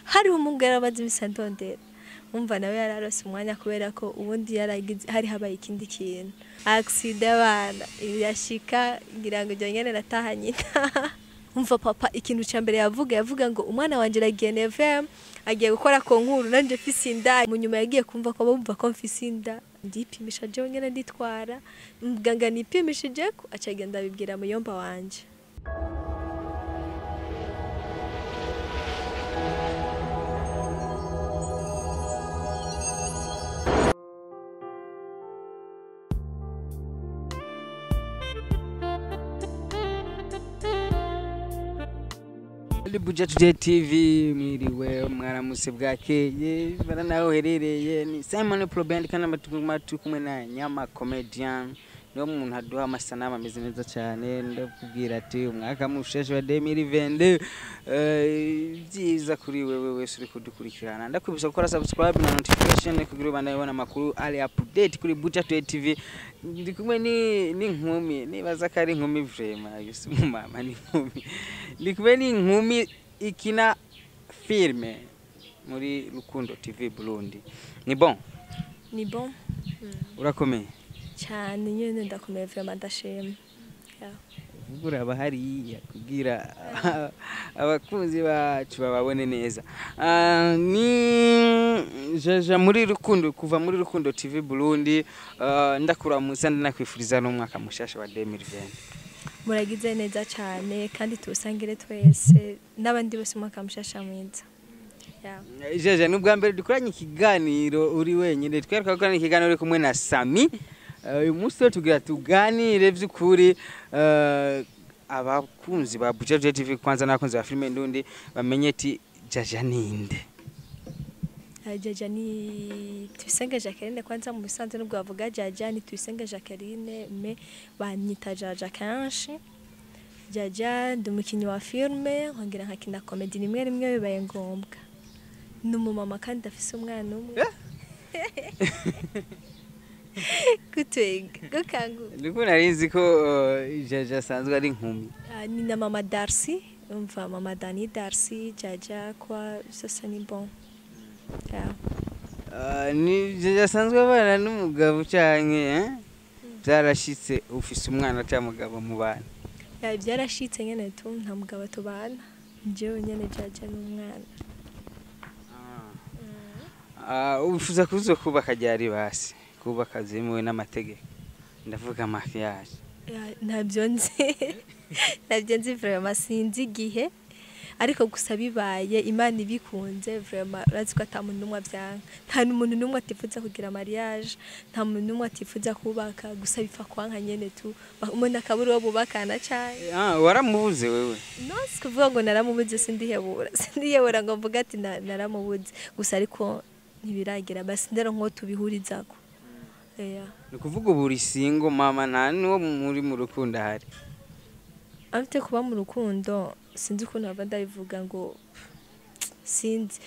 Hariho umuhungu yarabaze imisi andondera, umva nawe yararose umwanya kubera ko ubundi yaragize hari habaye ikindi kintu, accident y'abana irashika, ngira ngo ibyo nyene nataha nyina. Umva papa ikintu ca mbere yavuga ngo umwana wanje aragiye nevem, agiye gukora concours, nanje mfise inda. Mu nyuma yagiye kumva ko bumva ko mfise inda, ndipimisha jewe nyene, nditwara muganga nipimishije ko aca agenda abibwira muyomba wanje. Buja Today TV, mwiriwe, mwaramutse, bwakeye bana nawe uherereye. Ni Simon Pro Band kandi amatuma kumwe na Nyama Comedian, niwo muntu aduha amasanamu ameze neza cyane. Ndakubwira ati umwaka mushasha wa 2022, byiza kuri wewe wese uri kudukurikirana. Ndakwibutsa gukora subscribe na notification kugira ubandanye ubona amakuru ari update kuri Buja Today TV. Ndi kumwe ni n'inkumi, nibaza ko ari inkumi vraiment, yusi mama ni inkumi. Ndi kumwe n'inkumi ikina filme muri Rukundo TV Burundi. Ni bon? Ni bon. Urakomeye? Cyane nyene, ndakomeye vraiment, ndashima. Yeah. Vuga uraba hariya kugira abakunzi bacu bababone neza. Ni Jaja muri Rukundo, kuva muri Rukundo TV Burundi. Ndakuramutsa, ndanakwifuriza n'umwaka mushasha wa 2020. Muragize neza cyane, kandi tuwusangire twese n'abandi bose umwaka mushasha mwiza. Yeah. Jaja, ni ubwa mbere dukoranye ikiganiro uri wenyine. Twereka gukorana ikiganiro uri kumwe na Sami. Uyu munsi rero tugira tuganire by'ukuri, abakunzi ba Buja Today TV kwanza n'abakunzi ba filime ndundi bamenye ati Jaja ninde. Jaja ni Tuyisenge Jacqueline. Kwanza mu bisanzwe nubwo bavuga Jaja, ni Tuyisenge Jacqueline, mais banyita Jaja kenshi. Jaja ndi umukinnyi wa filme, nkongera nkakina comedy rimwe rimwe bibaye ngombwa. Ni umumama kandi afise umwana umwe. Gutwenga gukanguka. Niko nari ko Jaja asanzwe ari inkumi. Ni na mama Darcy, umva mama Dani Darcy Jaja kwa sasa ni bon. Yeah. Ni Jaja asanzwe abana n'umugabo canke byarashitse ufise umwana cyangwa mugabo mu bana? Ya, byarashitse nyene tu, nta mugabo tubana, njyewe nyene Jaja n'umwana. Ubifuza kuzo kubaka ryari basi, kubaka zemewe n'amategeko, ndavuga mariage? Ya, ntabyo nzi, ntabyo nzi vraiment, sinzi igihe, ariko gusa bibaye Imana ibikunze vraiment, urazi ko ata muntu n'umwe avyanka, nta n'umuntu n'umwe atifuza kugira mariage, nta muntu n'umwe atifuza kubaka, gusa bipfa kwanka nyene tu, umuntu akabura uwo bubakana cane. Waramubuze wewe? No, si kuvuga ngo naramubuze, sindihebura, sindihebura ngo mvuge ati naramubuze, gusa ariko ntibiragira basi ndero nko tubihurizako. Yeah. Ni ukuvuga ubu uri single mama, nta n'uwo muri mu rukundo ahari? Afite kuba mu rukundo, sinzi ukuntu bava ndabivuga ngo sinzi,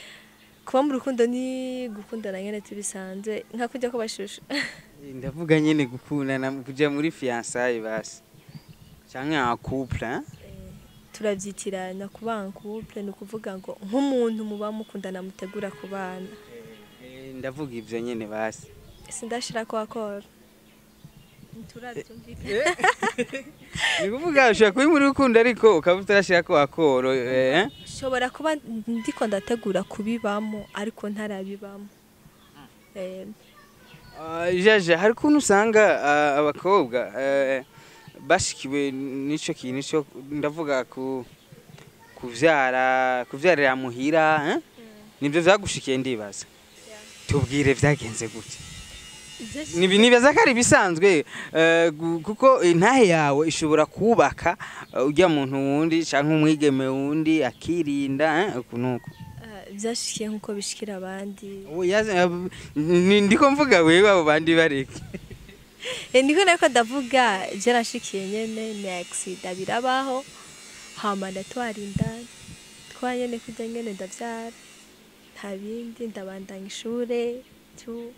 kuba mu rukundo ni gukundana nyene tubisanzwe nka kujya ko bashusha. Ndavuga nyene gukundana, kuja muri fiançailles basi canke en couple, hein? Turavyitirana. Kuba en couple ni ukuvuga ngo nk'umuntu muba mukundana, mutegura kubana. Ndavuga ivyo nyene basi. Sindashira ko akora, turavyumvikana. Ni kuvuga ushobora kuba muri rukundo ariko ukaba utarashira ko akoro, eh? Nshobora kuba ndiko ndategura kubibamo ariko ntarabibamo. Jaja, hari ukuntu usanga abakobwa bashikiwe n'ico kintu cyo, ndavuga ku kuvyara, kuvyarira muhira, eh? Nivyo vyagushikiye ndibaza. Tubwire vyagenze gute? Nibaza ko ari ibisanzwe, kuko intahe yawe ishobora kubaka ujya muntu wundi canke umwigeme wundi akirinda, uku nuku. Vyashikiye nkuko bishikira abandi. Ndiko mvuga wewe, abo bandi bareke. Niko nako ndavuga, vyarashikiye nyene, ni accident birabaho, hama ndatwara inda, twa nyene kurya nyene ndavyara, nta bindi, ndabandanya ishure tu.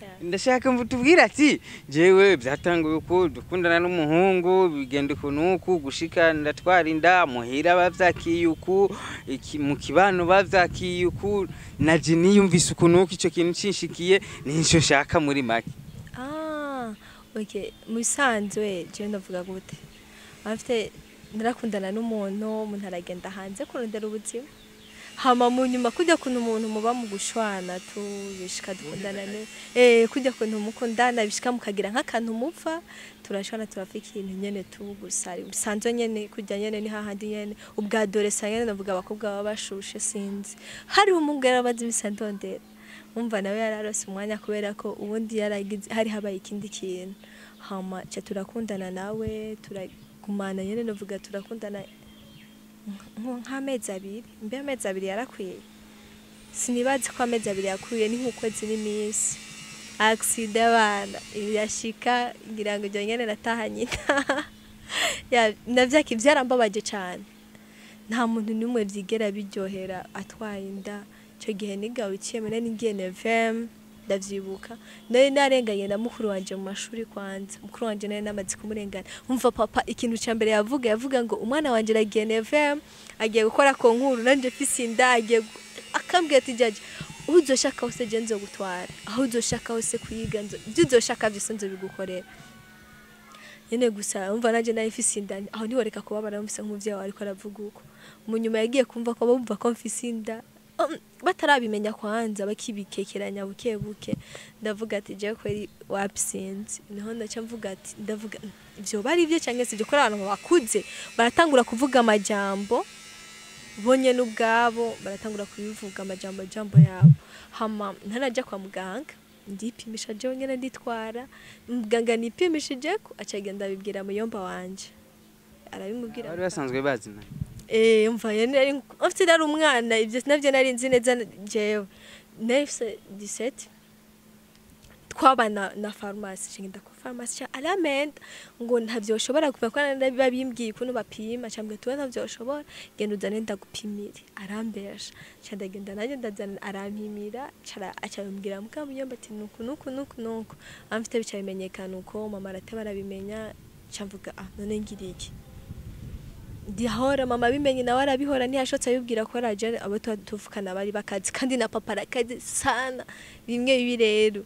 Yeah. Ndashaka mvutubwira ati jewe byatanguye uku, dukundana n'umuhungu, bigenda uku nuku, gushika ndatwara inda, muhira bavyakiye uku, mu kibano bavyakiye uku, naje niyumvise uku nuku, ico kintu cinshikiye, nico nshaka muri make. Ah, okay. Mu bisanzwe jewe ndavuga gute, afite narakundana n'umuntu, umuntu aragenda hanze kurondera ubuzima, hama mu nyuma kujya kuntu umuntu muba mu gushwana tu, bishika dukundana ne kujya kuntu mukundana bishika mukagira nk'akantu mupfa, turashwana, turapfa ikintu nyene tu. Gusa bisanzwe nyene kujya nyene ni hahandi nyene ubwa adolescent nyene, ndavuga abakobwa baba bashushe. Sinzi, hariho umuhungu yarabaze imisi andondera, umva nawe yararose umwanya kubera ko ubundi yaragize hari habaye ikindi kintu, hama ca turakundana nawe, turagumana nyene, ndavuga turakundana nk'amezi 2. Mbe amezi 2 yarakwiye? Sinibazi ko amezi 2 yakwiye, ni nk'ukwezi n'iminsi. Accident abana irashika, ngira ngo ibyo nyene natahanye inda. Ya, navyaki byarambabaje cane, nta muntu n'umwe vyigera biryohera atwaye inda. Ico gihe niga huitième, nari ngiye neuvième, ndavyibuka nari narenganye na mukuru wanje mu mashuri. Kwanza mukuru wanje nari namaze kumurengana. Umva, papa ikintu ca mbere yavuga ngo umwana wanje aragiye neuvième, agiye gukora concours, nanje mfise inda, agiye akambwira ati: "Jaje aho uzoshaka hose je nzogutwara, aho uzoshaka hose kwiga, ibyo uzoshaka vyose nzobigukorera." Nyene gusa umva nanje nari mfise inda, aho ntiworeka kubabara mfise nk'umuvyeyi wawe ariko aravuga uko. Mu nyuma yagiye kumva ko bumva ko mfise inda, batarabimenya kwanza, bakibikekeranya buke buke, ndavuga ati jewe kweri wapi, sinzi. Niho ndaca mvuga ati, ndavuga ivyo bari ivyo canke sivyo, ko abantu bakuze baratangura kuvuga amajambo bonye n'ubwabo, baratangura kubivuga amajambo jambo yabo. Hama ntarajya kwa muganga, ndipimisha jewe nyene, nditwara muganga, nipimishije ko acagenda abibwira muyomba wanje, arabimubwira. Bari basanzwe bazina? Umva yene nari mfite, nari umwana, ibyo navyo nari nzi neza. Jewe nari mfise 17, twabana na farumasi, ngenda ku farumasi ca aramenda ngo ntavyo ushobora kuva ko babimbwiye ukuntu bapima, cambwe tuwe ntavyo ushobora, genda uzane ndagupimire. Arambesha, ca ndagenda nanjye ndazana, arampimira, cara aca mbwira muka muyomba ati nuku nuku nuku nuku amfite. Bica bimenyekana uko, mama arateba arabimenya, ca mvuga: "Ah, none ngira iki?" Ndihora mama abimenye nawe arabihora, ntiyashotse abibwira ko raje abo tuba tuvukana bari bakazi, kandi na papa arakazi sana bimwe bibi. Rero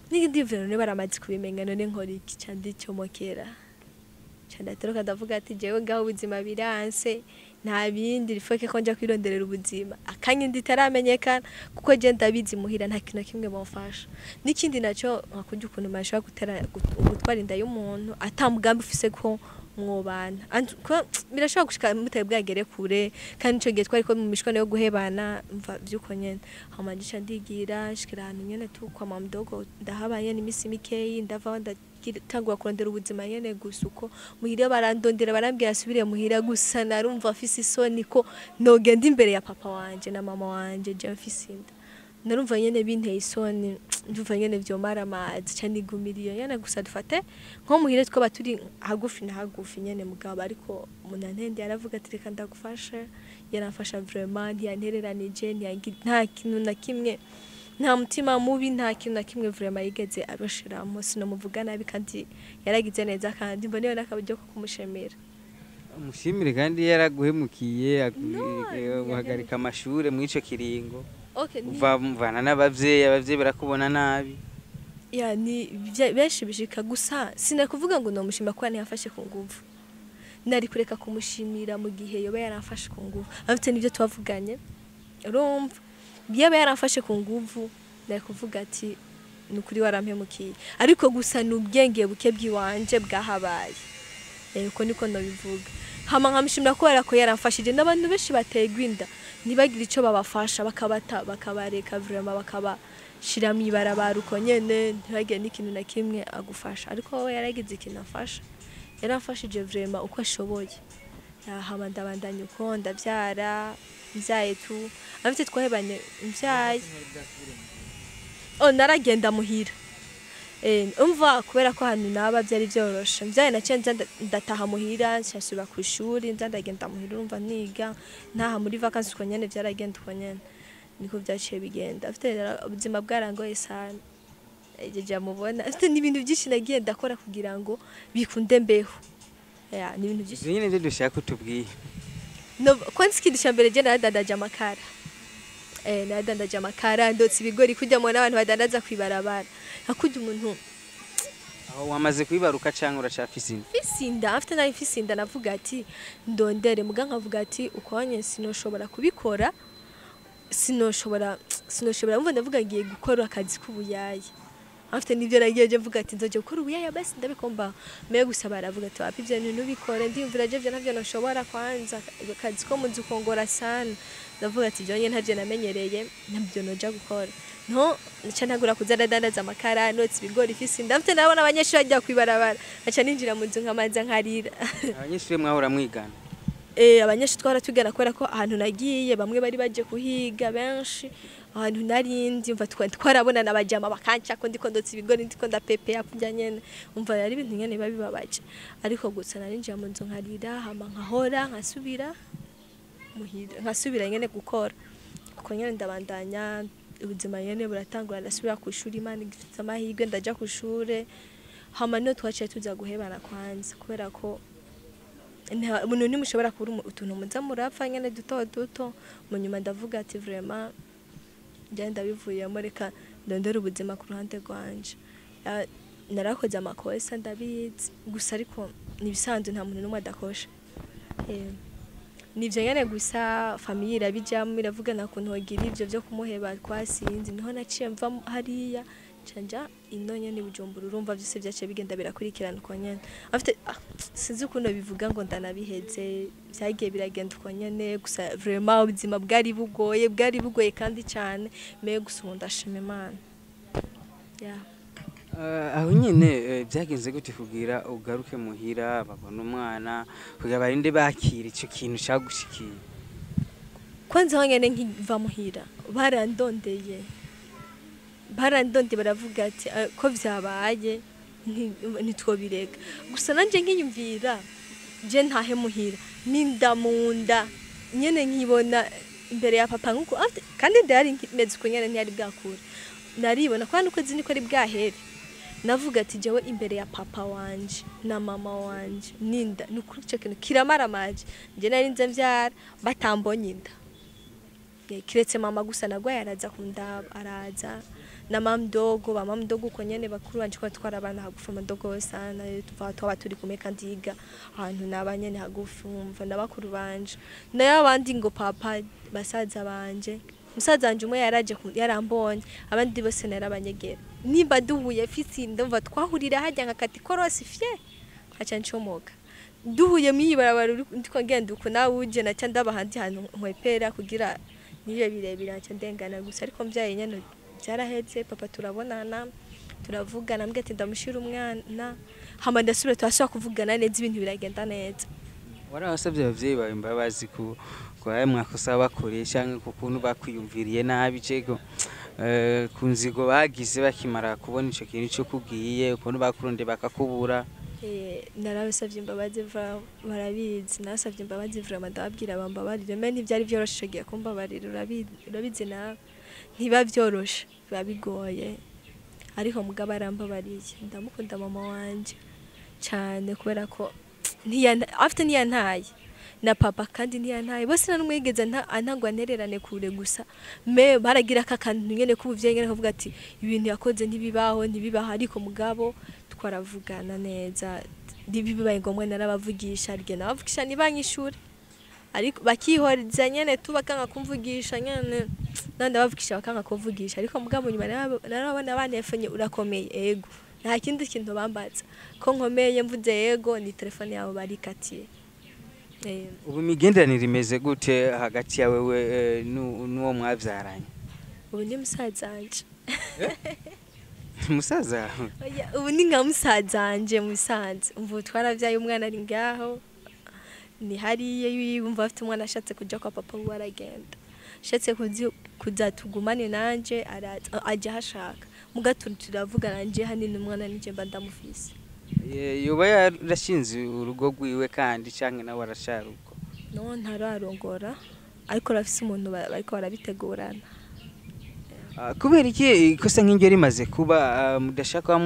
n'indi none baramaze kubimenya, none nkora iki? Ca ndicomokera, ca ndatoroka, ndavuga ati jewe ngaho ubuzima biranse, nta bindi rifoke ko nja kwironderera ubuzima akanya nditaramenyekana, kuko je ndabizi muhira nta kintu na kimwe bomfasha. N'ikindi naco, nkakurya ukuntu bashobora gutera gutwara inda y'umuntu ata mugambi ufise ko mwobana. Ko birashobora gushika mutari bwagere kure, kandi ico gihe twari ko mu mishwano yo guhebana. Mva vyuko nyene, hama ngica ndigira nshikira ahantu nyene tu kwa mama mdogo, ndahabaye n'imisi mikeyi, ndavaho ndatangura kurondera ubuzima nyene. Gusa uko muhira barandondera, barambwira asubire muhira, gusa narumva afise isoni ko nogenda imbere ya papa wanje na mama wanje je mfise inda. Narumva nyene binteye isoni, ndumva nyene vyomara amazi, ca nigumira iyo nyene. Gusa dufate nko muhira twaba turi hagufi na hagufi nyene, mugabo ariko umuntu antende yaravuga ati: "Reka ndagufashe." Yaramfasha vraiment, ntiyantereranije, nta kintu na kimwe, nta mutima mubi, nta kintu na kimwe vraiment yigeze abashiramo. Sinomuvuga nabi, kandi yaragize neza, kandi mbona n'akaburyo ko kumushimira. Umushimire, kandi yaraguhemukiye No, guhagarika amashure muri ico kiringo. Okay, ni- Uva mvana n'abavyeyi, abavyeyi barakubona nabi. Ya, ni benshi bishika. Gusa sinakuvuga ngo nomushima kuba ntiyafashe ku nguvu, nari kureka kumushimira mu gihe yoba yaramfashe ku nguvu afite n'ibyo twavuganye. Urumva yaba yaramfashe ku nguvu, nari kuvuga ati ni ukuri warampemukiye, ariko gusa ni ubwenge buke bw'iwanje bwahabaye. Uko niko ndabivuga. Hama nkamushimira kubera ko yaramfashije n'abantu benshi baterwa inda ntibagire ico babafasha, bakabata, bakabareka vraiment, bakabashira mw'ibarabara uko nyene, ntibagire n'ikintu na kimwe agufasha. Ariko wowe yaragize ikintu afasha, yaramfashije vraiment uko ashoboye. Hama ndabandanya uko, ndavyara, mvyaye tu afite twahebanye mvyaye. Oh, naragenda muhira. Umva kubera ko ahantu naba byari byoroshe, mvyaye naciye nza ndataha muhira, nsubira ku ishuri, nza ndagenda muhira, urumva niga ntaha muri vacances uko nyene, vyaragenda uko nyene, niko vyaciye bigenda. Afite ubuzima bwarangoye sana. Ijya mubona afite n'ibintu byinshi nagiye ndakora kugira ngo bikunde mbeho. Ya, ni ibintu byinshi. Ivyo nyene nivyo dushaka utubwiye. No, kwanza ikintu cya mbere je naradandaje amakara. Naradandaje amakara, ndotsa ibigori kujya mu n'abantu badandaza kwibarabara. Hakujya umuntu Aho wamaze kwibaruka canke uracafise inda? Mfise inda, afite nayo mfise inda, navuga ati ndondere muga nkavuga ati ukonye sinoshobora kubikora, sinoshobora mva ndavuga ngiye gukora akazi k'ubuyaya. Afite nivyo nagiye je mvuga ati nzoje gukora ubuyaya basi ndabikomba. Me gusa baravuga ati wapi ivyo bintu ntubikore, ndiyumvira je ivyo navyo noshobora kwanza akazi ko mu nzu kongora sana. Ndavuga ati ivyo nyene ntavyo namenyereye, ntabyo noja gukora. No, nca ntagura kuza ndadandaza amakara, notsa ibigori ifise inda. Mfite nabona abanyeshuri bajya kwibarabara, nca ninjira mu nzu nkamanza nkarira. Abanyeshuri mwahora mwigana? Abanyeshuri twahora twigana kubera ko ahantu nagiye bamwe bari baje kuhiga benshi, ahantu narindi umva twarabonana abajama bakanca ko ndiko ndotsa ibigori, ndiko ndapepea kurya nyene, umva yari ibintu nyene biba bibabaje. Ariko gusa narinjiye mu nzu nkarira, hama nkahora nkasubira muhira, nkasubira nyene gukora. Kuko nyene ndabandanya ubuzima nyene buratangura, ndasubira ku ishuri, Imana igifite amahirwe ndaja ku ishure. Hama niho twaciye tuza guhebana kwanza kubera ko umuntu ntimushobora kubura utuntu muza murapfa nyene duto duto. Mu nyuma ndavuga ati vraiment njye ndabivuyemo, reka ndondere ubuzima ku ruhande rwanje. Narakoze amakosa ndabizi, gusa ariko nibisanzwe nta muntu n'umwe adakosha. Nivyo nyene gusa famille irabijamwo, iravuga nta kuntu wogira ivyo vyo kumuheba twasinze. Niho naciye mva hariya canja ino nyene Bujumbura, urumva vyose vyaciye bigenda birakurikirana uko nyene. Afite sinzi ukuntu bivuga ngo ndanabiheze, vyagiye biragenda uko nyene. Gusa vraiment ubuzima bwari bugoye, bwari bugoye kandi cane, me gusa ubu ndashima Imana. Yeah. Aho nyene vyagenze gute kugira ugaruke muhira babona umwana, kugira barinde bakira ico kintu cagushikiye? Kwanza aho nyene nkiva muhira barandondeye, barandondeye baravuga ati ko vyabaye ntitwobireka. Gusa nanje nkiyumvira je ntahe muhira ninda munda nyene nkibona imbere ya papa nkuko afite, kandi ndari meze uko nyene ntiyari bwakure, naribona kwa nuko niko ari bwahere. Navuga ati jewe imbere ya papa wanje na mama wanje ninda, nukuri ico kintu kiramaramaje. Nje nari nze mvyara batambonye inda, kiretse mama gusa nagwaye araza kundaba, araza na mama mdogo, ba mama mdogo uko nyene bakuru banje ko twara abana hagufi, mdogo sana tuva twaba turi kumwe kandi yiga ahantu naba nyene hagufi, umva na bakuru banje nayo abandi ngo papa basaza banje. Musaza wanje umwe yaraje yarambonye, abandi bose narabanyegera. Nimba duhuye fisi ndumva twahurira hajya nkakati korosi fye nkaca ncomoka. Duhuye mwibarabara ndiko ngenda uko nawe uje naca ndaba ahandi hantu nkwepera kugira niyo birebire nkaca ndengana gusa. Ariko mvyaye nyene byaraheze, papa turabonana turavugana, mbwe ati ndamushira umwana, hama ndasubira turashobora kuvugana neza, ibintu biragenda neza. Warabasavye abavyeyi bawe imbabazi ku ayo mwakosa bakoresha canke ku kuntu bakwiyumviriye nabi, cego ku nzigo bagize bakimara kubona ico kintu co kugiye, ukuntu bakurondeye bakakubura? Narabasavye imbabazi barabizi, narabasavye imbabazi vraiment ndababwira bambabarire. Me ntivyari vyoroshe ico gihe kumbabarira, urabizi nawe ntiba vyoroshe, biba bigoye, ariko mugabo arambabariye. Ndamukunda mama wanje cane kubera ko afite ntiyantaye na papa kandi ntiyantaye, bose nta n'umwe yigeze antangwa ntererane kure. Gusa me baragira aka kantu nyene k'ubuvyeyi nyene kavuga ati ibintu yakoze ntibibaho, ntibibaho, ariko mugabo twaravugana neza, bibaye ngombwa narabavugisha, rye nabavugisha ntibanyishure, ariko bakihoreza nyene tu bakanga kumvugisha nyene, nandi bavugisha bakanga kumvugisha. Ariko mugabo nyuma narabona banefenye urakomeye, ego nta kindi kintu bambaza ko nkomeye, mvuze yego ni telefone yabo barikatiye. Ubu imigenderanire imeze gute hagati yawe wewe n'uwo mwavyaranye? Ubu ni musaza wanje. Musaza? Oya, ubu ni nka musaza wanje, musaza. Umva twaravyaye umwana ari ngaho, ni hariya yumva afite umwana ashatse kuja kwa papa we aragenda, ashatse kuza tugumane nanje aja hashaka, muga turavugana nje hanini umwana nije mba ndamufise. Yoba yarashinze urugo rwiwe kandi canke nawe arashara uko? No, ntararongora, ariko arafise umuntu bariko barabitegurana. Kubera iki ikosa nk'iryo rimaze kuba mudashaka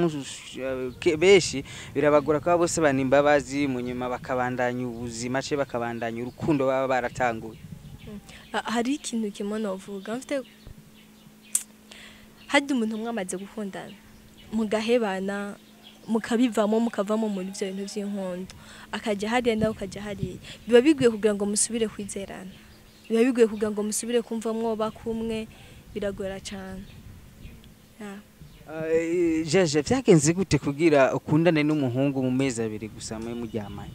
benshi birabagora kuba bose bana imbabazi, mu nyuma bakabandanya ubuzima ce bakabandanya urukundo baba baratanguye? Hari ikintu kimwe novuga mfite: harya umuntu umwe amaze gukundana, mugahebana, mukabivamo, mukavamo muri ibyo bintu by'inkundo, akajya hariya nawe ukajya hariya, biba bigoye kugira ngo musubire kwizerana, biba bigoye kugira ngo musubire kumva mwoba kumwe, biragora cyane. Yeah. Jeje, vyagenze gute kugira ukundane n'umuhungu mu mezi 2 gusa mwe muryamanye?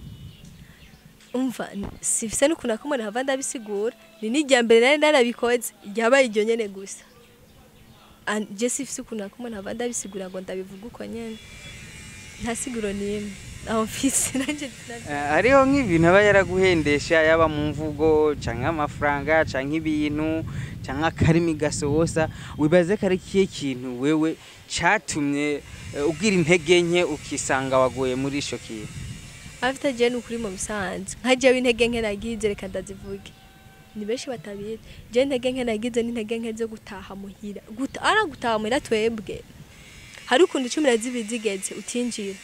Umva, sifise n'ukuntu akumwe hava ndabisigura. Ni n'irya mbere nari narabikoze, ryabaye iryo nyene gusa. Je sifise ukuntu akumwe hava ndabisigura ngo ndabivuga uko nyene, nta siguro n'imwe aho mfise nanje. Hariho nk'ibintu aba yaraguhendesha, yaba mu mvugo canke amafaranga canke ibintu canke akarimi gasohosa. Wibaze ko ari kihe kintu wewe catumye ugira intege nke ukisanga waguye muri ico kintu? Afite je ni ukuri, mu bisanzwe nka jewe intege nke nagize, reka ndazivuge, ni benshi batabizi. Je intege nke nagize ni intege nke zo gutaha muhira. Ara gutaha muhira, twebwe hari ukuntu 12 zigeze utinjira.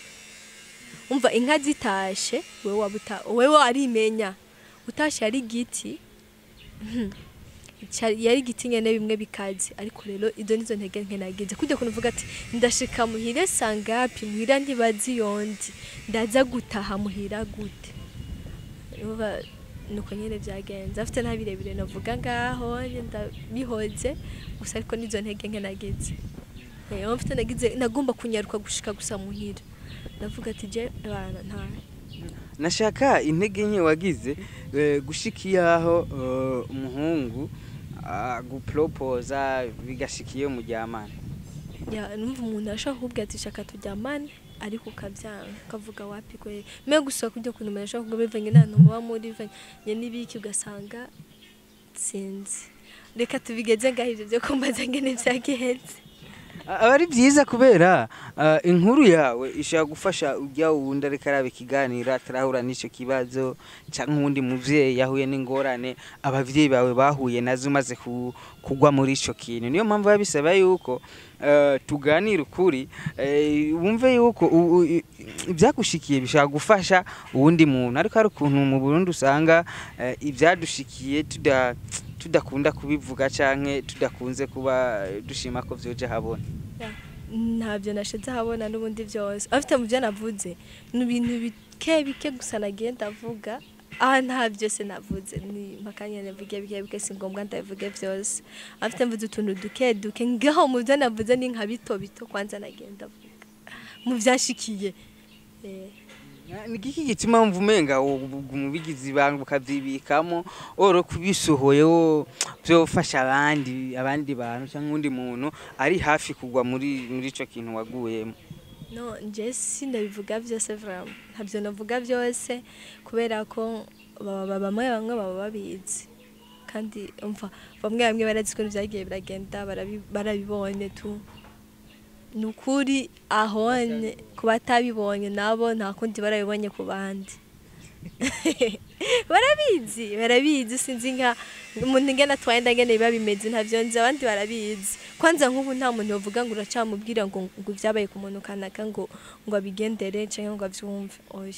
Umva, inka zitashe, wewe wabuta, wewe arimenya utashe ari igiti. Yari igiti nyene bimwe bikaze. Ariko rero izo nizo ntege nke nagize, kujya kuntu uvuga ati ndashika muhire sangapi, muhira ntibazi yondi, ndaza gutaha muhira gute? Urumva, nuko nyene vyagenze. Afite nta birebire navuga ngaho, ndabihoze gusa, ariko nizo ntege nke nagize. Mfite nagize nagomba kunyaruka gushika gusa muhira, ndavuga ati je bana nta Nashaka intege nke wagize gushika iyaho umuhungu agupropoza, bigashika iyo muryamana. Ya, numva umuntu ashaka kukubwira ati shaka turyamane, ariko ukabyanga, ukavuga wapi kwe me gusa kujya kuntu umuntu ashaka kuvuga bivanye n'ahantu muba muri, bivanye n'ibiki, ugasanga sinzi. Reka tubigeze ngaho ibyo byo kumbaza ngene vyagenze. Aba ari byiza kubera inkuru yawe ishobora gufasha ujya wundi ariko araba ikiganiro atarahura n'icyo kibazo, cyangwa uwundi muvyeyi yahuye n'ingorane abavyeyi bawe bahuye nazo umaze kugwa muri ico kintu. Niyo mpamvu biba bisaba yuko tuganira ukuri, wumve yuko ivyagushikiye bishobora gufasha uwundi muntu. Ariko hari ukuntu mu Burundi usanga ivyadushikiye tudakunda kubivuga canke tudakunze kuba dushima ko vyoja habona. Ntabyo nashize ahabona n'ubundi byose afite mu byo navuze ni ibintu bike bike gusa nagiye ndavuga. Aha nta byose navuze, ni mpaka nyene mvuge bike bike, si ngombwa ndabivuge byose. Afite mvuze utuntu duke duke ngaho mu byo navuze, ni nka bito bito kwanza nagiye ndavuga mu byashikiye. Ni igiki gituma wumva umenga umubigizi ibanga ukavyibikamo, oro kubisohoye wo vyofasha abandi bantu cyangwa undi muntu ari hafi kugwa muri ico kintu waguyemo? No, nje sindabivuga byose vraiment, ntabyo navuga byose kubera ko bamwe bamwe baba babizi, kandi umva, bamwe bamwe barazi ukuntu vyagiye biragenda, barabibonye tu. Ni ukuri ahonye ku batabibonye nabo nta kundi, barabibonye ku bandi, barabizi, barabizi. Sinzi nka umuntu ingene atwaye inda ngene biba bimeze, ntavyo nzi. Abandi barabizi. Kwanza nk'ubu nta muntu yovuga ngo uracamubwira ngo vyabaye ku muntu kanaka ngo abigendere canke ngo avyumve. Oya,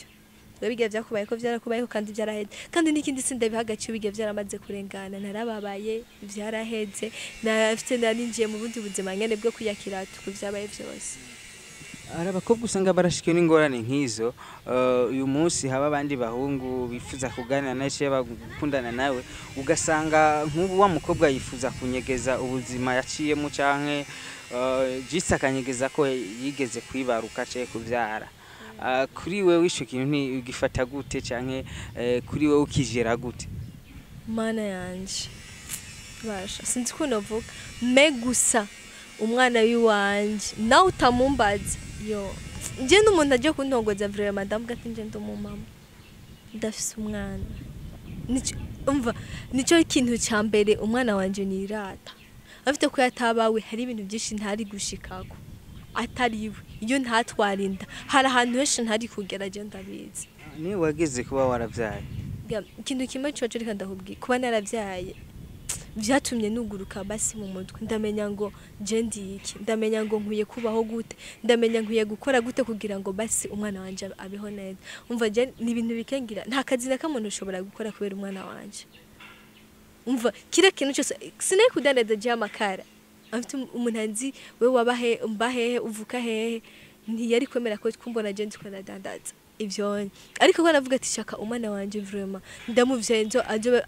biba bigiye vyakubayeko, vyarakubayeko kandi vyaraheze. Kandi n'ikindi, sindabiha agaciro, bigiye vyaramaze kurengana, narababaye, vyaraheze, nafite narinjiye mu bundi buzima nyene bwo kwiyakira ku vyabaye vyose. Hari abakobwa usanga barashikiwe n'ingorane nk'izo. Uyu munsi haba abandi bahungu bifuza kuganira nawe cyangwa gukundana nawe, ugasanga nk'ubu wa mukobwa yifuza kunyegeza ubuzima yaciyemo canke jisi akanyegeza ko yigeze kwibaruka canke kuvyara. Kuri wewe ico kintu ugifata gute, canke kuri wewe ukijera gute? Mana yanje, basha sinzi ukuntu navuga me gusa umwana w'iwanje nawe utamumbaza yo, nje n'umuntu agiye kuntongoza vraiment, ndavuga ati nje ndi umumama, ndafise umwana. Umva, nicyo kintu cya mbere, umwana wanje nirata afite ko yatabawe hari ibintu byinshi ntari gushikako atariwe. Iyo ntatwara inda hari ahantu henshi ntari kugera, je ndabizi. Niwe wageze kuba waravyaye? Ikintu kimwe coco reka ndakubwira, kuba naravyaye Vyatumye nuguruka basi mu mutwe, ndamenya ngo je ndi iki, ndamenya ngo nkwiye kubaho gute, ndamenya nkwiye gukora gute kugira ngo basi umwana wanje abeho neza. Umva, je ni ibintu bikengira, nta kazi na kamwe ntushobora gukora kubera umwana wanje. Umva, kila kintu cyose sinari kudandaza je amakara, afite umuntu anzi we wabahe mbahehe uvuka hehe, ntiyari kwemera ko kumbona je ndiko ndadandaza ivyo. Ariko ko navuga ati shaka umwana wanje vraiment ndamuvyaye, nzo azobe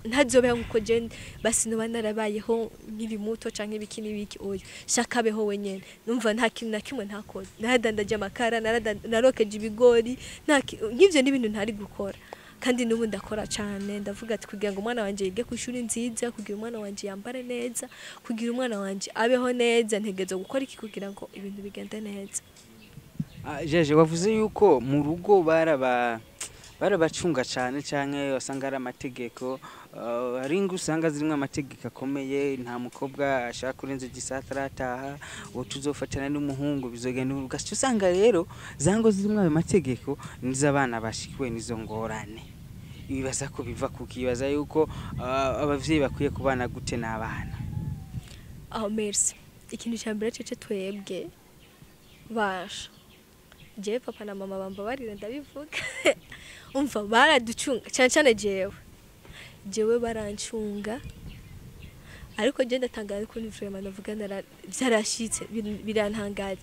ntazobeho nkuko je basi noba narabayeho nkiri muto canke ibiki n'ibiki. Oya, shaka abeho wenyene. Numva nta kintu na kimwe ntakoze, naradandaje amakara, narokeje ibigori, nk'ivyo n'ibintu ntari gukora. Kandi n'ubu ndakora cane. Ndavuga ati kugira ngo umwana wanje yige ku ishuri nziza, kugira umwana wanje yambare neza, kugira umwana wanje abeho neza, ntegerezwa gukora iki kugira ngo ibintu bigende neza. Jeje, wavuze yuko mu rugo barabacunga cyane, canke wasanga ari amategeko. Hari ingo usanga zirimo amategeko akomeye, nta mukobwa ashaka kurenza igisaha atarataha, uwo tuzofatana n'umuhungu bizogenda. Ugaca usanga rero za ngo zirimo ayo mategeko nizo abana bashikiwe n'izo ngorane. Ibibaza ko biva kukibaza yuko abavyeyi bakwiye kubana gute n'abana? Aho merci. Ikintu cya mbere cece, twebwe basha, jewe papa na mama bambabarira ndabivuga, umva, baraducunga cyane cyane jewe barancunga. Ariko je ndatangaza ukuntu vraiment navuga vyarashitse, birantangaza.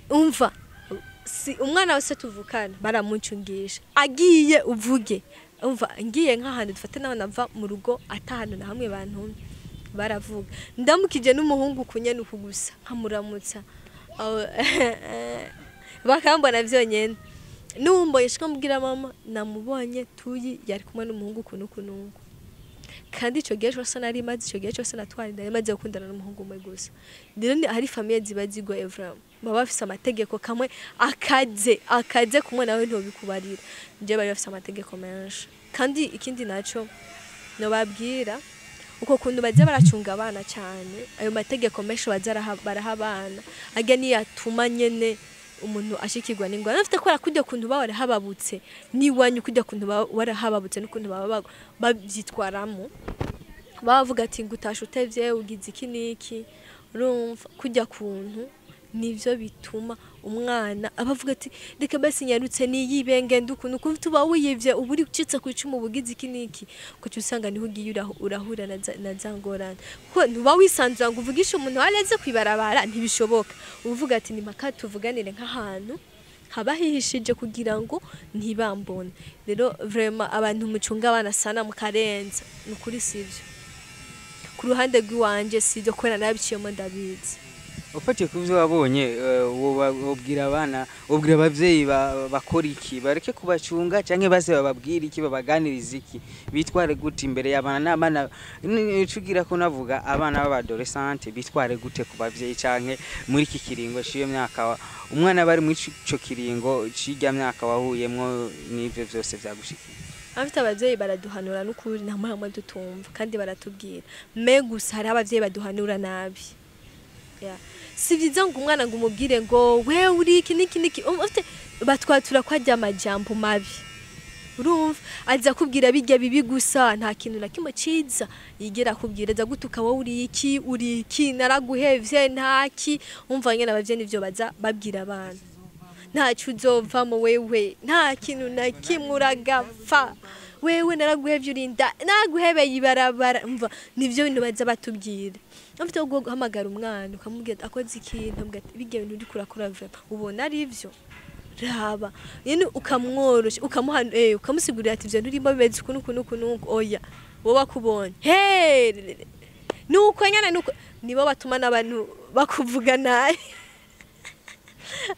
Umva, si umwana wese tuvukana baramuncungisha, agiye uvuge. Umva, ngiye nk'ahantu, dufate naho nava mu rugo atahanu na hamwe bantumye, baravuga. Ndamukije n'umuhungu kunyene uku gusa nkamuramutsa, bakambona vyonyene. Numbonye shika mbwira mama namubonye tuyi yari kumwe n'umuhungu kuno kunungu. Kandi ico gihe cose nari maze, ico gihe cose natwara inda, nari maze gukundana n'umuhungu umwe gusa. Rero hari famille ziba zigoye vraiment, baba bafise amategeko kamwe akaze akaze kumwe nawe ntobikubarira. Nje bari bafise amategeko menshi. Kandi ikindi naco nobabwira, uko kuntu baza baracunga abana cyane, ayo mategeko menshi baza baraha abana, ajya niyatuma nyene umuntu ashikirwa n'ingwara afite, kubera kujya kuntu baba barahababutse n'iwanyu, kujya kuntu baba warahababutse n'ukuntu baba babyitwaramo, bavuga ati ngo utashe utevye, ugize iki n'iki. Urumva, kujya kuntu nivyo bituma umwana aba avuga ati reka basi nyarutse niyibe, ngende ukuntu ukuntu tuba wiyivye, uba uri ucitse ku icumu, ubugize iki n'iki, kuko usanga niho ugiye urahura na za ngorane, kuko ntuba wisanzura ngo uvugishe umuntu wareze kwibarabara, ntibishoboka. Uvuga ati ni mpaka tuvuganire nk'ahantu haba hihishije kugira ngo ntibambone. Rero vraiment abantu mucunga abana sana mukarenza, ni ukuri sivyo. Ku ruhande rw'iwanje sivyo, kubera narabiciyemo, ndabizi. Ufatiye ku byo wabonye, wobwira abana, wobwira abavyeyi bakora iki? Bareke kubacunga canke base bababwira iki, babaganiriza iki, bitware gute imbere y'abana n'abana? Cugira ko navuga abana b'abadolescente bitware gute ku bavyeyi, canke muri iki kiringo c'iyo myaka umwana bari muri ico kiringo c'irya myaka wahuyemwo n'ivyo vyose vyagushikiye? Abafite abavyeyi baraduhanura n'ukuri, nta hamwe dutumva kandi baratubwira me. Gusa hariho abavyeyi baduhanura nabi. Yeah. Si vyiza ngo umwana ngo umubwire ngo we uri iki niki niki. Ufite batwatura ko ajya amajambo mabi. Urumva, aza kubwira bijya bibi gusa, nta kintu na kimwe ciza yigera akubwira. Aza gutuka, wowe uri iki, uri iki, naraguhevye, ntaki. Umva nyene abavyeyi nivyo baza babwira abana, ntacyo uzovamo wewe, nta kintu na kimwe, uragapfa wewe, naraguhevye, urinda naraguhebeye ibarabara. Umva, nivyo bintu baza batubwira. Ufite ubwo guhamagara umwana ukamubwira akoze ikintu, ukamubwira ati bijya bintu uriko urakora vraiment ubona ari ivyo, raba nyene, ukamworosha, ukamuha ukamusigurira ati ivyo nturimo bimeze uku n'uku n'uku n'uku. Oya, wowe akubonye he nuko nyene nuko nibo batuma n'abantu bakuvuga nabi.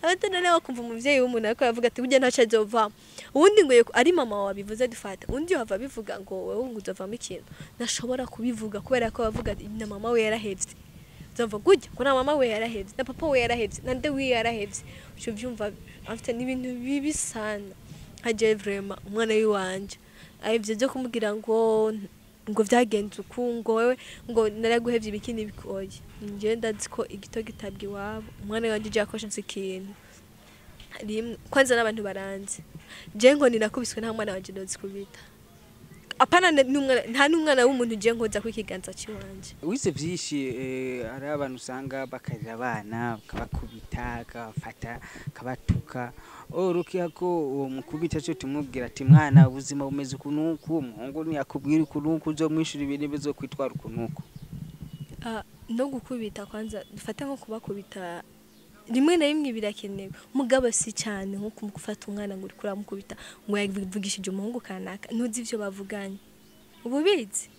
Abata none bakumva umuvyeyi w'umuntu ariko aravuga ati burya ntaco azovamo, uwundi ngo yeko ari mama wawe abivuze, dufata undi yohava abivuga ngo wewe ngo uzovamo ikintu, ntashobora kubivuga kubera ko bavuga ati na mama we yarahevye, uzova gutya ko na mama we yarahevye, na papa we yarahevye, na nde wiwe yarahevye. Uco vyumva afite n'ibintu bibi sana. Nka jewe vraiment umwana w'iwanje, ivyo vyo kumubwira ngo vyagenze uku, ngo wewe ngo naraguhevye, ibiki n'ibiki, oya. Njyewe ndazi ko igito gitabwa iwabo. Umwana wanje uje yakoshenze ikintu rimwe, kwanza n'abantu baranzi, jewe ngo ninakubiswe, nta mwana wanje nozikubita. Apana n'umwana, nta n'umwana w'umuntu ugiye nkoza ku ikiganza ciwanje. Wize byinshi, hari abantu usanga bakarira abana, bakabakubita, akabafata, akabatuka. Urukiha ko uwo mukubita cyo tumubwira ati: "Mwana, ubuzima bumeze uku n'uku, umuhungu ntiyakubwira uku n'uku, uzomwishyura ibintu bizokwitwara uku n'uku." Ah, no gukubita kwanza, dufate nko kubakubita rimwe na rimwe birakenewe, mugabo si cyane nko gufata umwana ngo uriko uramukubita ngo yavugishije umuhungu kanaka, ntuzi ivyo bavuganye, ubu bizi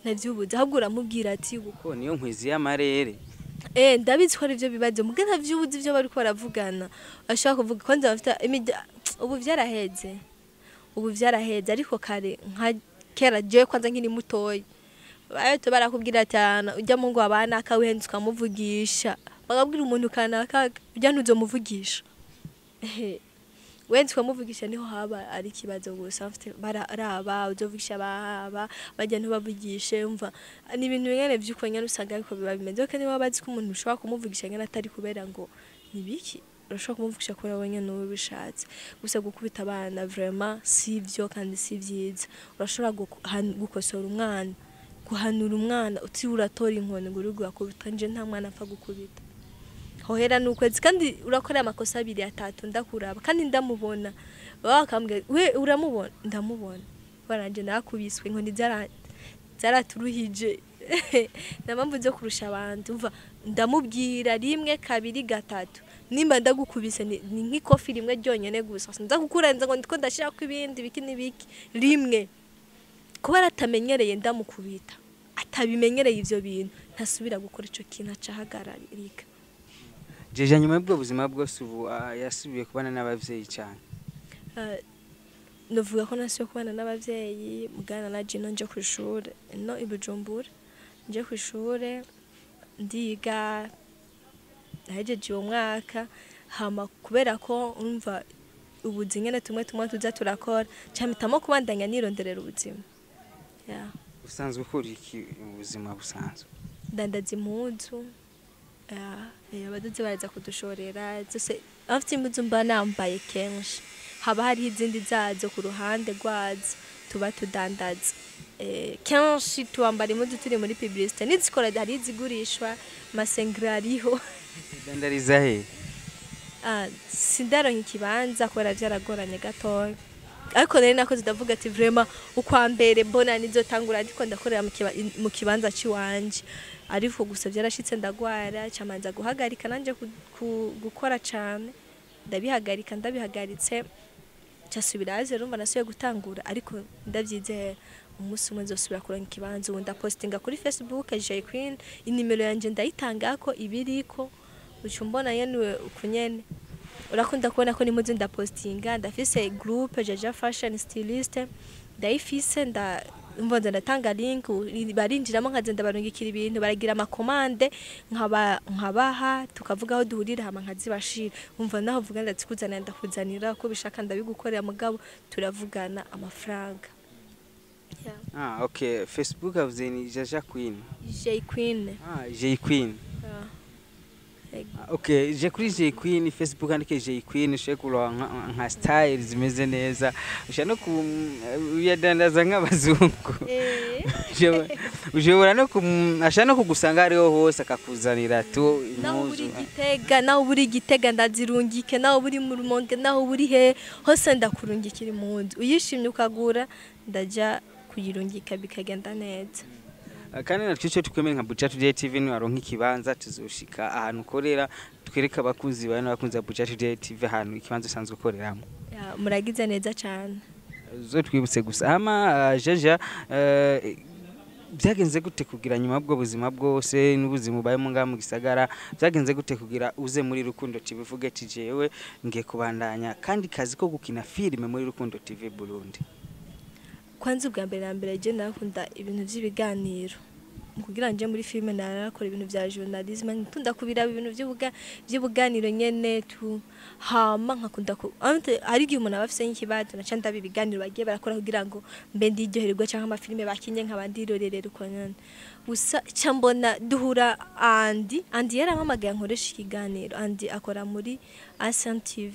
ntavyubuzi, ahubwo uramubwira ati ko niyo nkwizi y'amarere. Ndabizi ko ari byo bibazo, muga ntavyubuzi ivyo bariko baravugana. Ashaka kuvuga kwanza bafite ubu vyaraheze, ubu vyaraheze, ariko kare nka kera jewe kwanza nkiri mutoyi bayo barakubwira ati: "Ana, ujya mu ngo abana akawihenze ukamuvugisha, bakabwira umuntu kanaka ujya ntuzomuvugisha." Wenze ukamuvugisha niho haba ari ikibazo gusa. Mfite bararaba uzovugisha bahaba bajya ntubavugishe. Umva, ni ibintu nyene vy'uko nyene usanga ariko biba bimeze ko niba bazi ko umuntu ushobora kumuvugisha nyene atari kubera ngo nibiki, urashobora kumuvugisha kubera we nyene uba ubishatse. Gusa gukubita abana vraiment si vyo kandi si vyiza. Urashobora gukosora umwana, guhanura umwana, utiriwe uratora inkoni ngo uri gukubita. Nje nta mwana apfa gukubita hohera n'ukwezi, kandi urakora amakosa abiri atatu ndakuraba kandi ndamubona, baba bakambwira: "We uramubona?" Ndamubona kubera nanje narakubiswe inkoni, zaraturuhije, nta mpamvu zo kurusha abantu. Umva, ndamubwira rimwe, kabiri, gatatu, nimba ndagukubise ni nk'ikofi rimwe ryonyene gusa, sinza kukurenza ngo ndiko ndashirako ibindi biki n'ibiki. Rimwe kubera atamenyereye, ndamukubita atabimenyereye ivyo bintu, ntasubira gukora ico kintu, aca ahagararika. Jeje nyuma y'ubwo buzima bwose ubu yasubiye kubana n'abavyeyi cyane? Novuga ko nasubiye kubana n'abavyeyi mugana na Jino, nje kw'ishure no i Bujumbura, nje kw'ishure ndiga, nahejeje uwo mwaka. Hama kubera ko umva ubuzi nyene tumwe tumwe tuza turakora, ca mpitamo kubandanya nironderera ubuzima, yeah. Usanzwe ukora iki mu buzima busanzwe? Ndandaza impuzu, yeah, abadozi baraza kudushorera zose. Afite impuzu mba nambaye kenshi, haba hariho izindi zazo ku ruhande rwazo tuba tudandaza. Kenshi tuwambara impuzu turi muri publicité n'izikora, hari izigurishwa amasengeri ariho. Dandariza he? Ah, sindaronka ikibanza kubera vyaragoranye gatoya, ariko nari nakoze, ndavuga ati vraiment ukwa mbere mbona nizotangura ariko ndakorera mu kibanza ciwanje. Ariko gusa vyarashitse ndagwara, camanza guhagarika nanje gukora cane, ndabihagarika. Ndabihagaritse casubira haze, urumva nasubiye gutangura, ariko ndavyizeye umunsi umwe nzosubira kuronka ikibanza. Ubu ndapostinga kuri Facebook J Queen, inimero yanje ndayitangako, ibiriko uca umbona nyene uku nyene. Urakunda kubona ko nimuzi ndapostinga, ndafise groupe Jaja Fashion Styliste, ndayifise, nda mbonza ndatanga link, barinjiramo, nkagenda barungikira ibintu, baragira ama commande, nkaba nkabaha, tukavuga aho duhurira, hama nkazibashira. Umva, naho vuga ndazikuzanira, ndakuzanira uko bishaka, ndabigukorera, mugabo turavugana amafaranga, yeah. Ah, okay, Facebook avuze ni Jaja Queen? J Queen. Ah, J Queen. Yeah. Ah, okay, je kuri J Queen Facebook, andike J Queen, ushobore kuronka nka style zimeze neza, ushobora no kuyadandaza nk'abazungu. Ushobora no ashobora no kugusanga hariho hose akakuzanira tu Naho uri impuzu. Gitega, naho uri Gitega ndazirungike, naho uri mu Rumonge, naho uri he hose ndakurungikira impunzu, uyishimye ukagura, ndaja kuyirungika bikagenda neza. Kandi natwe icyo twemeye nka Buja Today TV, niwaronka ikibanza tuzoshika ahantu ukorera, twereke abakunzi bawe n'abakunzi ba Buja Today TV ahantu ikibanza usanzwe ukoreramo. Ya, muragize neza cyane. Uzotwibutse gusa. Hama Jaja, byagenze gute kugira nyuma y'ubwo buzima bwose n'ubuzima ubayemo ngaha mu gisagara, byagenze gute kugira uze muri Rukundo TV, uvuge ati: "Jewe ngiye kubandanya kandi kazi ko gukina filime muri Rukundo TV Burundi"? Kwanza ubwa mbere na mbere je narakunda ibintu by'ibiganiro. Mu kugira nje muri filime narakora ibintu bya journalisme, nkunda kubiraba ibintu by'ubuganiro nyene tu. Hama nkakunda ku hari igihe umuntu aba afise nk'ikibazo, naca ndaba ibiganiro bagiye barakora kugira ngo mbe ndiryohererwa, canke amafilime bakinye nkaba ndirorerera uko nyene. Gusa ca mbona duhura Andi, Andi yarampamagaye nkoresha ikiganiro. Andi akora muri Asian TV.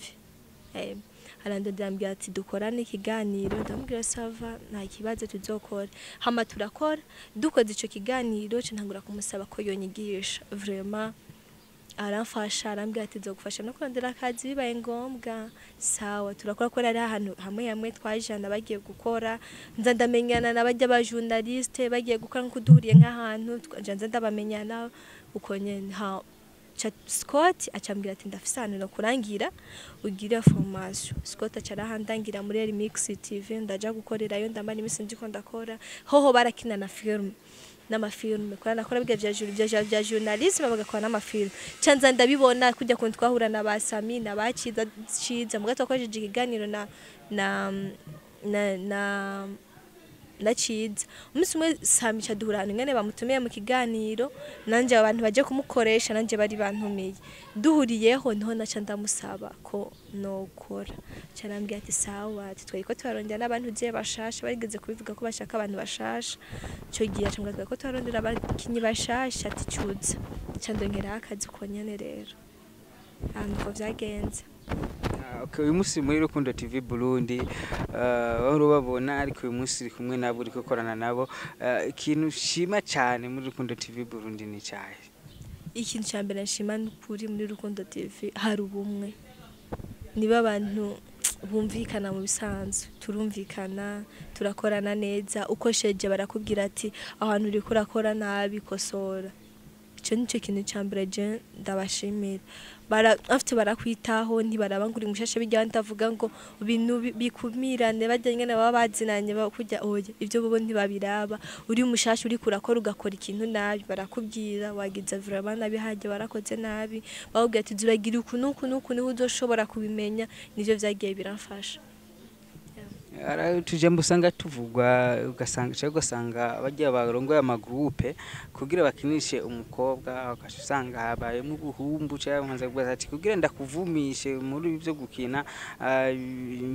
Arandondera, ambwira ati dukorane ikiganiro. Ndamubwira ça va, nta kibazo, tuzokora. Hama turakora, dukoze ico kiganiro, ca ntangura kumusaba ko yonyigisha. Vraiment aramfasha, arambwira ati nzogufasha no kurondera akazi bibaye ngombwa. Sawa, turakora ko ari ahantu hamwe hamwe twajana bagiye gukora, nza ndamenyana n'abajya ba journaliste bagiye gukora, nko duhuriye nk'ahantu nza ndabamenyana uko nyene. Ha Scott acambwira ati ndafise ahantu no kurangira ugire formation. Scott aca arahandangira muri Remix TV, ndaja gukorerayo, ndamara imisi ndiko ndakora. Hoho barakina na film n'amafilme, kwa nakora biga vya journalisme, bagakora n'amafilme. Canza ndabibona kujya kuntu twahura na basami na baciza ciza mugato twakoresheje ikiganiro na Ciza. Umunsi umwe Sami caduhura ahantu ngene bamutumiye mu kiganiro, nanje abantu baje kumukoresha, nanje bari bantumiye, duhuriyeho niho naca ndamusaba ko nokora. Carambwira ati sawa, ati twari ko tubarondera n'abantu je bashasha, barigeze kubivuga ko bashaka abantu bashasha ico gihe. Acambwira ko tubarondera abakinyi bashasha, ati cuza. Ca ndongeraho akazi uko nyene. Rero ahantu uko vyagenze. Okay, uyu munsi muri Rukundo TV Burundi wahora ubabona, ariko uyu munsi uri kumwe nabo, uri gukorana nabo. Ikintu ushima cyane muri Rukundo TV Burundi ni cyahe? Ikintu cya mbere nshima n'ukuri muri Rukundo TV, hari ubumwe, niba abantu bumvikana mu bisanzwe, turumvikana, turakorana neza. Ukosheje barakubwira ati ahantu uriko urakora nabi, kosora. Ico nico kintu cya mbere je ndabashimira. Afite barakwitaho, ntibaraba ngo uri mushasha bijya, ndavuga ngo ibintu bikumirane bajya nyene baba bazinanye kujya, oya, ivyo bobo ntibabiraba. Uri mushasha, uriko urakora, ugakora ikintu nabi, barakubwira wagize vraiment nabi, hajya warakoze nabi, bakubwira ati zuragira uku n'uku n'uku, niho uzoshobora kubimenya. Nivyo vyagiye biramfasha. Ara tujambo usanga tuvugwa, ugasanga cyangwa ugasanga bajya barongoye amagroupe kugira bakinishe umukobwa, ugaca usanga habayemo ubuhumbu, cyangwa nkanza kubaza ati kugira ndakuvumishe muri ibyo gukina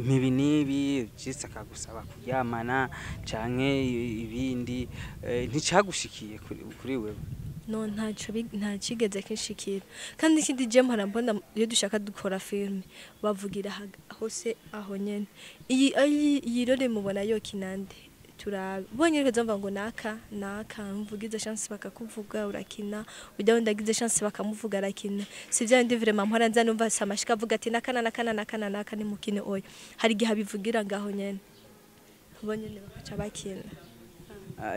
ntibi nibi jise akagusaba kuryamana canke ibindi, nticagushikiye kuri wewe? No, ntaco nta kigeze kinshikira. Kandi ikindi je mpora mbona, iyo dushaka dukora filme bavugira hose aho nyene iyi role mubona yo kinande turabonye, rero mva ngo naka naka mvugize chance bakakuvuga urakina, ujya wenda agize chance bakamuvuga arakina. Si bya ndi vraiment mpora nza numva samashika avuga ati naka naka naka naka ni mukine, oya, hari igihe abivugira ngaho nyene, bo nyene bakaca bakina.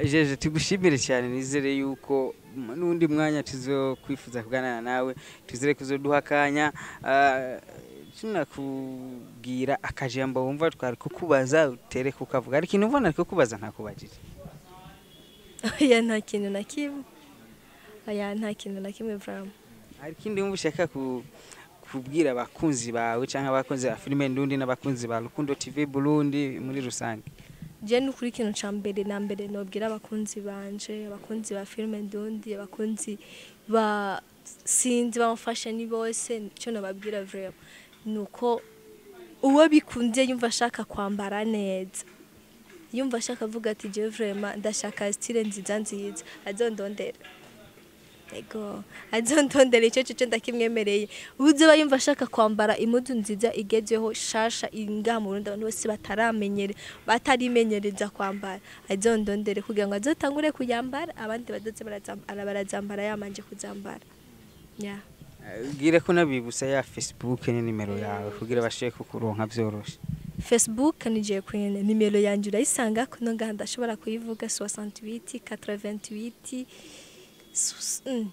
Jeje, tugushimire cyane. Nizere yuko n'undi mwanya tuzokwifuza kuganira nawe, tuzere kuzoduha akanya. Tunakubwira akajambo wumva twari kukubaza utere kukavuga, ariko ikintu ubona kukubaza ntakubajije? Oya, nta kintu na kimwe, oya, nta kintu na kimwe vraiment. Hari ikindi wumva ushaka kubwira abakunzi bawe cyangwa abakunzi ba filime Ndundi n'abakunzi ba Rukundo TV Burundi muri rusange? Je nukuri ikintu ca mbere na mbere nobwira abakunzi banje, abakunzi ba filime Ndundi, abakunzi ba sinzi bamufashe ni bose, ico nobabwira vraiment nuko uwo bikunze yumva ashaka kwambara neza, yumva ashaka avuga ati je vraiment ndashaka style nziza nziza, azondondera. Ego, azondondera, icyo cyo ndakimwemereye. Uzoba yumva ashaka kwambara impuzu nziza igezweho shasha ingaha mu Burundi, abantu bose bataramenyere, batarimenyereza kwambara, azondondere kugira ngo azotangure kuyambara, abandi badoze barazambara, barazambara yamanje kuzambara, yeah. Bwire ko nabibutsa ya Facebook ni nimero yawe kugira bashike kukuronka vyoroshe. Facebook ni J Queen, nimero yanje urayisanga kuno ngaha, ndashobora kuyivuga: 68 88 68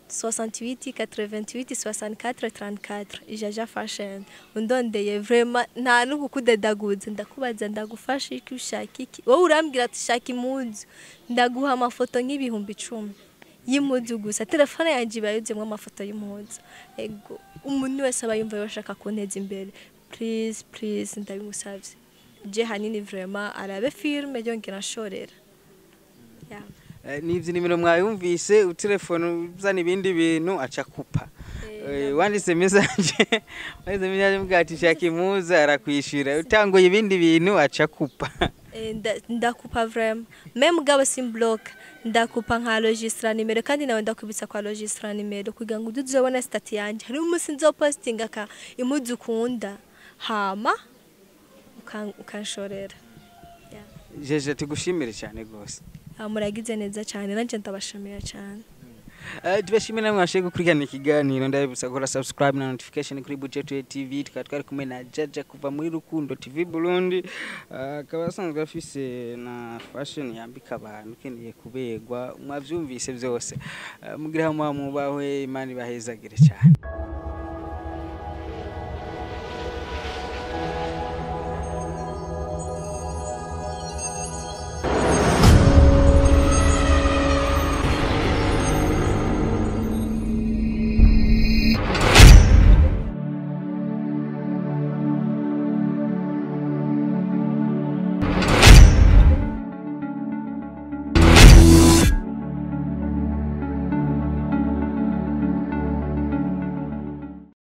88 64 34, Jaja Fashion. Undondeye vraiment nta n'ukukudedaguza, ndakubaza ndagufasha iki, ushaka iki, wowe urambwira ati shaka impuzu, ndaguha amafoto nk'ibihumbi 10 y'impuzu gusa. Telefone yanjye iba yuzuyemo amafoto y'impuzu. Ego, umuntu wese aba yumva bashaka kunteza imbere, please please, ndabimusavye. Je hanini vraiment arabe filme yongera anshorera, yeah. N'ivyo nimero mwayumvise, utelefone uzana ibindi bintu aca kupa. Wanditse message mbwa ati shaka impuzu, arakwishura. Utanguye ibindi bintu aca kupa. Ndakupa vraiment, même mugabo simblock, ndakupa nka registra nimero. Kandi nawe ndakubitsa kwa registra nimero kugira ngo uzobone statut yanje. Hari umunsi nzopostinga ka impuzu ukunda. Hama ukanshorera. Jeje, tugushimire cyane gose. Ah, muragize neza cyane, nanje ndabashimira cyane. Tubashimire namwe mwashoboye gukurikirana ikiganiro. Ndabibutsa gukora subscribe na notification kuri Budget TV. Tukaba twari kumwe na Jaja kuva muri Rukundo TV Burundi. Akaba asanzwe afise na fashion yambika abantu, ukeneye kuberwa, mwavyumvise byose. Mugire hamwe, mubahwe, Imana ibahezagire cyane.